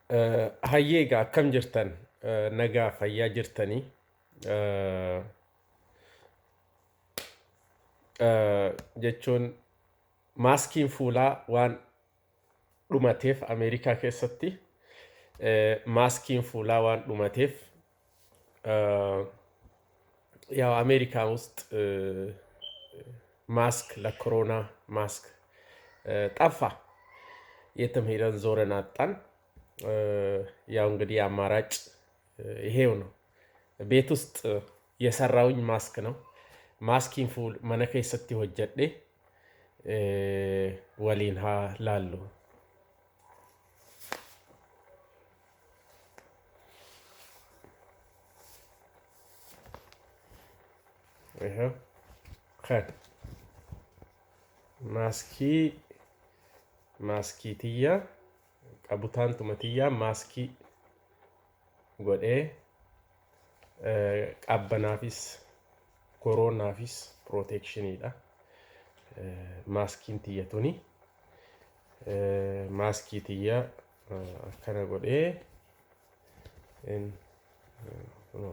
Hayyee egaa akkam jirtan? Nagaa fayyaa jirtanii? Jechuun maaskiin fuulaa waan dhumateef Ameerikaa keessatti maaskiin fuulaa waan dhumateef ያው አሜሪካ ውስጥ ማስክ ለኮሮና ማስክ ጠፋ። የትም ሄደን ዞረን አጣን። ያው እንግዲህ አማራጭ ይሄው ነው። ቤት ውስጥ የሰራውኝ ማስክ ነው። Maaskiin fuul mana keessatti hojjedhe waliin haa laallu. ይኸው kan maaskii maaskii tiyya qabutaantuma tiyyaa maaskii godhee qabbanaafis koroonaafis pirooteekshiniidha. Maaskiin tiyya tuni maaskii tiyya akkana godhee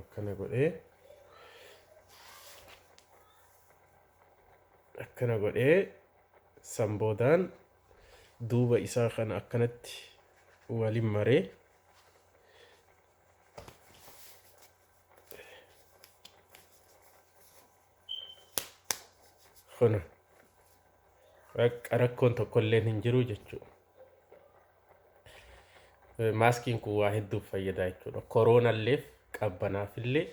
akkana godhee akkana godhee san boodaan duuba isaa kana akkanatti walin maree kuna rakkoon tokkolleen hin jiru jechuudha. Maaskiin kun waa hedduuf fayyada jechuudha. Koroonalleef qabbanaafillee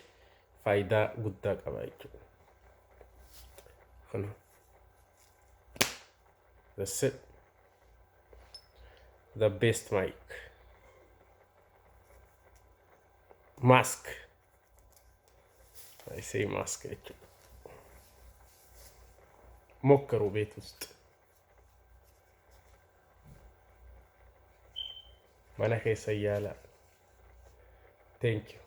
faayidaa guddaa qaba jechuudha. Kuna that's it. The best mic. Mask. I say mask jechuudha. ሞክሩ ቤት ውስጥ mana keessa yaalaa. Thank you.